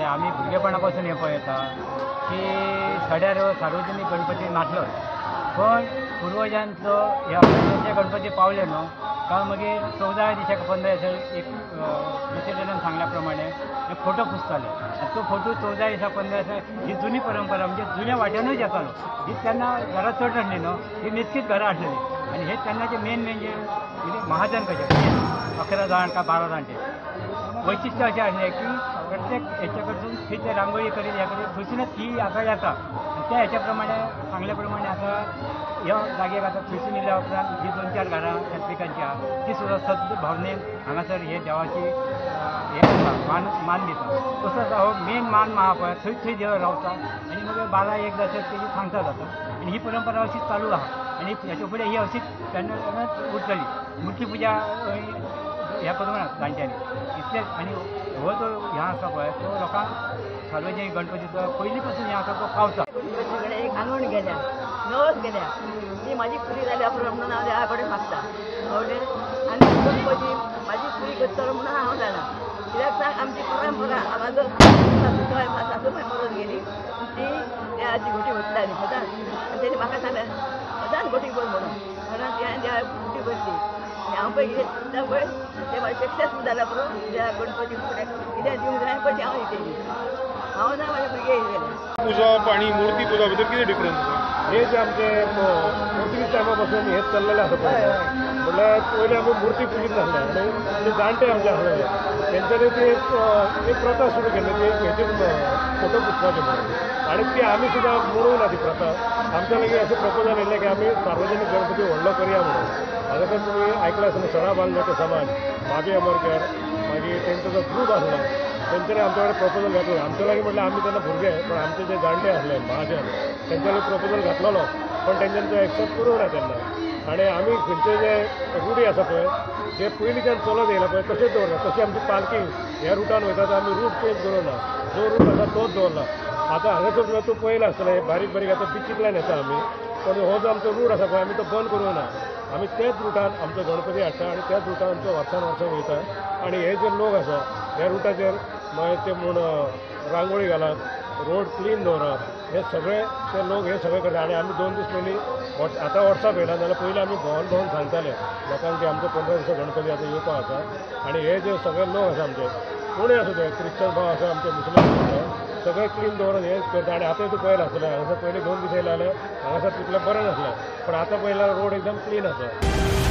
आमी भुरगेपणा पासून हें पळयता की सड्यार सार्वजनीक गणपती नासलो, पण पुर्वजांचो ह्या जे गणपती पावले न्हू काय मागीर 14 दिसाक 15 दिसा एक प्रेसिडेंटान सांगल्या प्रमाणे फोटो पुजताले आनी तो फोटो 14 दिसा 15 दिसा ही जुनी परंपरा म्हणजे जुन्या वाट्यानूच येतालो. ही तेन्ना घरां चड नासली न्हू, ही मेजकीच घरां आसलेली आनी हे तेन्नाचे मेन मेन जे महाजन कशे 11 जाण काय 12 जाण ते वैशिश्ट अशें आसलें की प्रत्येक हेच्या कडसून थंय ते रांगोळी करीत ह्या करीत थंयसूनच ही आतां येता आनी त्या हेच्या प्रमाणे सांगल्या प्रमाणे आतां ह्या जाग्याक आतां थंयसून येयल्या उपरांत ही 2-4 घरां कॅथलिकांची आहा ती सुद्दां सद्द भावनेन हांगासर हे देवाची हे मान मान दिता. तसोच हो मेन मान आहा पळय थंय थंय देव रावता आनी मागीर 12-1 जासर तेजी सांगता जाता आनी ही परंपरा अशीच चालू आहा आनी हेच्या फुडें ही अशीच तेन्ना उरतली. मुर्ती पुजा ह्या करूंक ना जाणट्यांनी इतलेंच. आनी हो जो ह्या आसा पळय तो लोकांक सार्वजनीक गणपतीचो पयलीं पासून ह्या आसा तो पावता. एक आंगवण गेल्या, नवस गेल्या, ती म्हाजी पुरी जाल्या म्हणून हांव देवा कडेन मागता कळ्ळें. आनी गणपती म्हाजी पुरी करतलो म्हणून हांव जाणा, कित्याक सांग आमची परंपरा. म्हाजो सासूबाय मरोन गेली ती देवाची घोटी भरताली सदांच, आनी तेणी म्हाका सांगलें सदांच घोटी भर म्हणून, म्हणून ती हांवें देवा घोटी भरली. आनी हांव पळय कितें पळय तें म्हाजें सक्सेसफूल जालां पुरो. देवा गणपती फुडें कितें दिवंक जाय पळय हांव दितली, हांव ना म्हाजे भुरगे गेले. पुजा आनी मूर्ती पुजा भितर कितें डिफरन्स आसा? हे जे आमचे पोर्तुगीज टायमा पासून हेच चल्लेलें आसा पळय, म्हणल्यार पयलीं आमी मूर्ती पुजीत नासले आनी जे जाणटे आमचे आसलेले तेंच्यांनी ती एक प्रथा सुरू केल्ली, ती एक हेची फोटो पुजपाची म्हणून, आनी ती आमी सुद्दां मोडूंक ना ती प्रथा. आमच्या लागीं अशें प्रपोजल येयलें की आमी सार्वजनीक गणपती व्हडलो करया म्हणून. हांगा तर तुमी आयकलां आसतलें सणा बांदलो ते समाज मागे अमरकर, मागीर तेंचो जो ग्रूप आसलो तेंच्यांनी आमच्या कडेन प्रपोजल घातलो. आमच्या लागीं म्हटल्यार आमी तेन्ना भुरगे, पण आमचे जे जाणटे आसले महाजन तेंच्यांनी प्रपोजल घातलेलो, पण तेंच्यांनी तो एक्सेप्ट करूंक ना तेन्ना. आनी आमी खंयचे जे रुढी आसा पळय जे पयलींच्यान चलत येयला पळय तशेंच दवरला. तशी आमची पालखी ह्या रुटान वयता तर आमी रूट चेंज करूंक ना, जो रूट आसा तोच दवरला. आतां हांगासर तूं पळयलां आसतलें बारीक बारीक आतां बिचींतल्यान येता आमी, पण हो जो आमचो रूट आसा पळय आमी तो बंद करूंक ना. आमी त्याच रुटान आमचो गणपती हाडटा आनी त्याच रुटान आमचो वर्सान वर्सां वयता. आनी हे जे लोक आसा ह्या रुटाचेर मागीर ते म्हूण रांगोळी घालात, रोड क्लीन दवरात, हे सगळे ते लोक हे सगळे करता. आनी आमी 2 दीस पयलीं आतां वर्सां पळयला जाल्यार पयलीं आमी भोंवन भोंवन सांगताले लोकांक की आमचो 15 दिसा गणपती आतां येवपा आसा. आनी हे जे सगळे लोक आसा आमचे कोणूय आसूं ते क्रिश्चन भाव आसा आमचे मुस्लीम आसा सगळे क्लीन दवरून हे करता. आनी आतां तूं पळयलां आसतलें हांगासर पयलीं 2 दीस येयले जाल्यार हांगासर तितलें बरें नासलें, पण आतां पळयल्यार रोड एकदम क्लीन आसा.